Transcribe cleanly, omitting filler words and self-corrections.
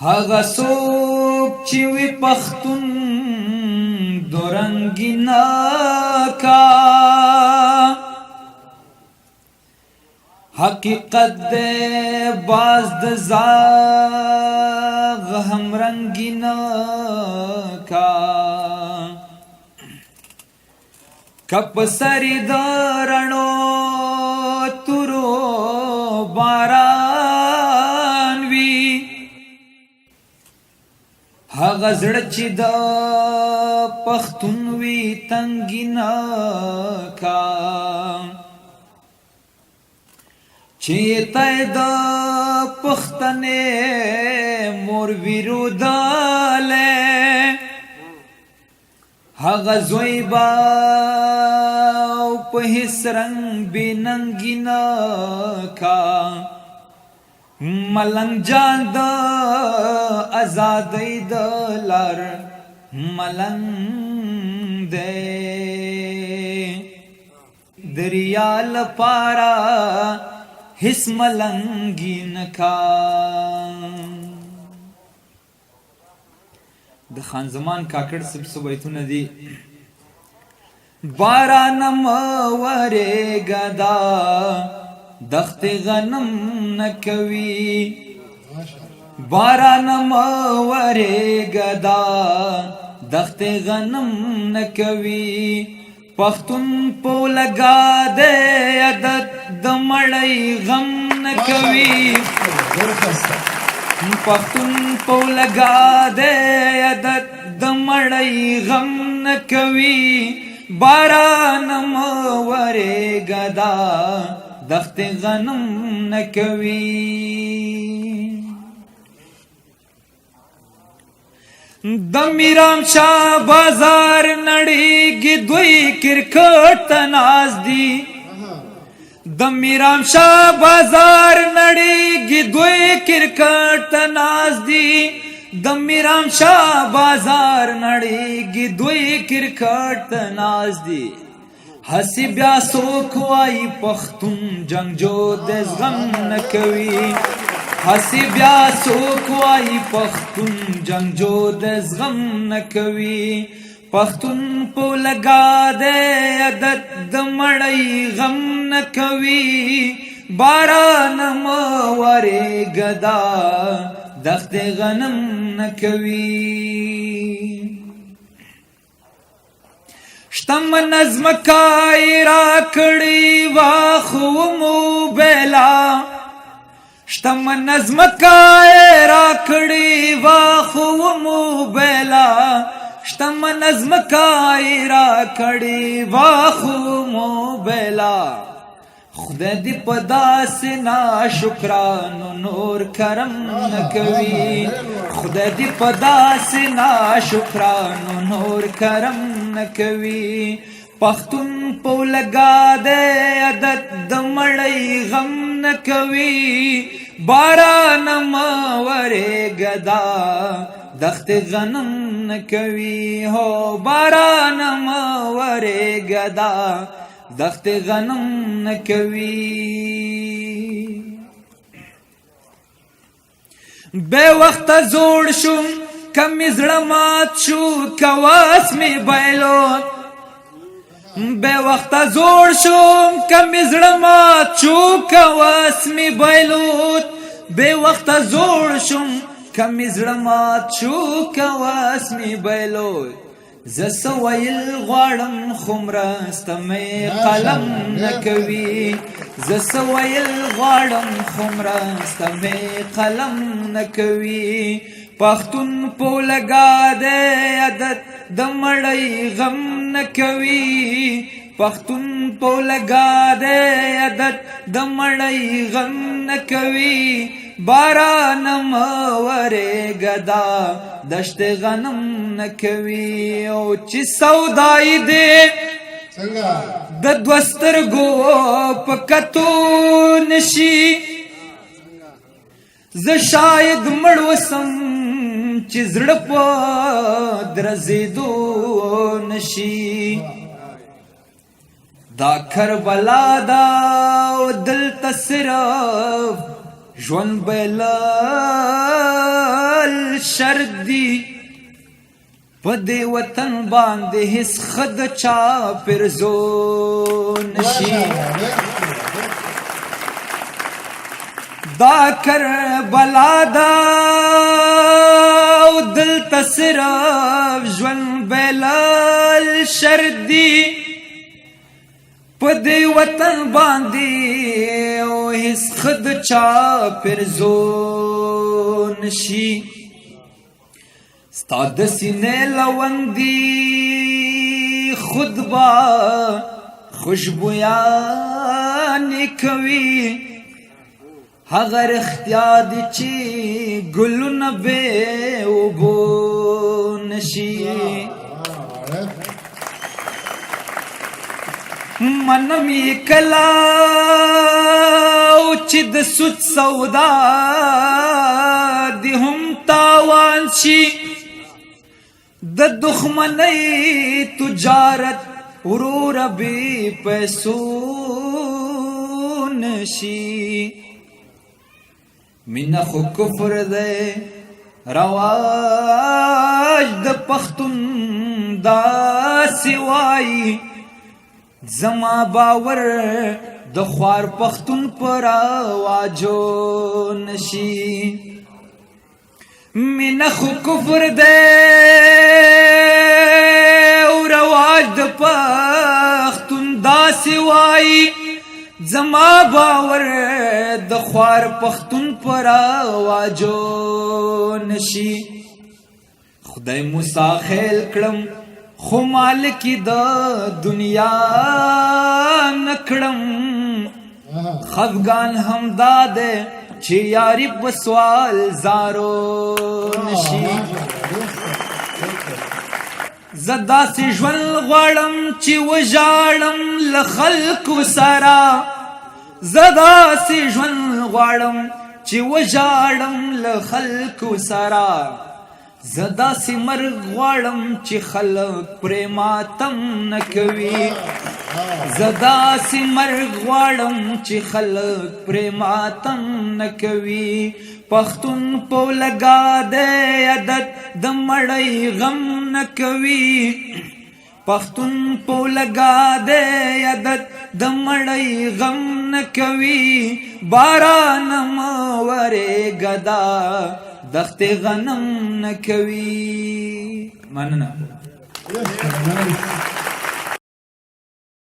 هغه څوک چې وي پښتون دورنګي نه کا، حقیقت دی باز د زاغ هم رنګي نه کا. که په سر د رڼو تورو باران وي، هغه زړه چې د پښتون وي تنګي نه کا. چې ته د پښتنې مور ویرودلې، هغه زوی به په هیڅ رنګ بې ننګي نه کا. ملنګ جان د ازادۍ د لار ملنګ دی، دریا لپاره هیڅ ملنګي نه کا. د خان زمان کاکړ صاحب څه بیتونه دي. باران مه ورېږه دا دښتې غنم نه کوي، باران مه ورېږه دا دښتې غنم نه کوي. پښتون په لګا دی عادت د مړی غم نه کوي، پښتون په لګا دی عادت د مړی غم نه کوي. باران مه ورېږه دا دښتې غنم نه کوي. د میرام شاه بازار نړیږي، دوی کرکټ ته ناز دي. د میرام شاه بازار نړیږي، دوی کرکټ ته ناز دي. د میرام شاه بازار نړیږي، دوی کرکټ ته ناز دي. هسې بیا څوک وایي پښتون جنګجو د زغم نه کوي، هسې بیا څوک وایي پښتون جنګجو د زغم نه کوي. پښتون په لګا دی عادت د مړی غم نه کوي. باران مه ورېږه دا دښتې غنم نه کوي. شتمن ځمکه یې راکړې وه خو مو بېله، شتمن ځمکه یې راکړې وه خو مو بېله، شتمن ځمکه یې راکړې وه خو مو بېله. خدای دې په داسې ناشکرانو نور کرم نه کوي، خدای دې په داسې ناشکرانو نور کرم نه کوي. پښتون په لګا دی عادت د مړی غم نه کوي. باران مه ورېږه دا دښتې غنم نه کوي، هو باران مه ورېږه دا دښتې غنم نه کوي. بې وخته زوړ شوم که مې زړه مات شو که وس مې بایلود، بې وخته زوړ شوم که مې زړه مات شو که وس مې بایلود، بې وخته زوړ شوم که مې زړه مات شو که وس مې بایلود. زه څه ویل غواړم خو مرسته مې قلم نه کوي، زه څه ویل غواړم خو مرسته مې قلم نه کوي. پښتون په لګا دی عادت د مړی غم نه کوي، پښتون په لګا دی عادت د مړی غم نه کوي. باران مه ورېږه دا دښتې غنم نه کوي. او چې سودای دی د دوه سترګو په کتو نشي، زه شاید مړ وسم چې زړه په درزېدو نشي. دا کربلا دا او دلته صرف ژوند بایلل شرط دي، په دې وطن باندې هیڅ خد چا پرزو نشي. دا کربلا دا او دلته صرف ژوند بلال شرط دي، په دې وطن باندې او هیڅ خد چا پرزو نشي. ستا د سینې لوندي خود با خوشبویانې کوي، هغه رښتیا دي چې ګلونه بې اوبو نشي. منم یې کله چې د سود سودا دې هم تاوان شي، د دښمنۍ تجارت ورور بې پیسو نشي. مینه خو کفر دی، رواج د پښتون داسې وایي، زما باور د خوار پښتون پر رواجو نشي. مینه خو کفر دی او رواج د پښتون داسې وایي، زما باور د خوار پښتون پر رواجو نشي. خدای موسی خیل کړم خو مالک د دنیا نکړم، خفګان هم دا دی چې یاري په سوال زارو نشي. زه داسې ژوند غواړم چې وژاړم له خلکو سره، زه داسې ژوند غواړم چې وژاړم له خلکو سره، زه داسې مرګ غواړم چې خلک پرې ماتم نه کوي، زه داسې مرګ غواړم چې خلک پرې ماتم نه کوي. پښتون په لګا دی عادت د مړی غم نه کوي، پښتون په لګا دی عادت د مړی غم نه کوي. باران مه ورېږه دا دښتې غنم نه کوي. مننه. ډېر ښکلی.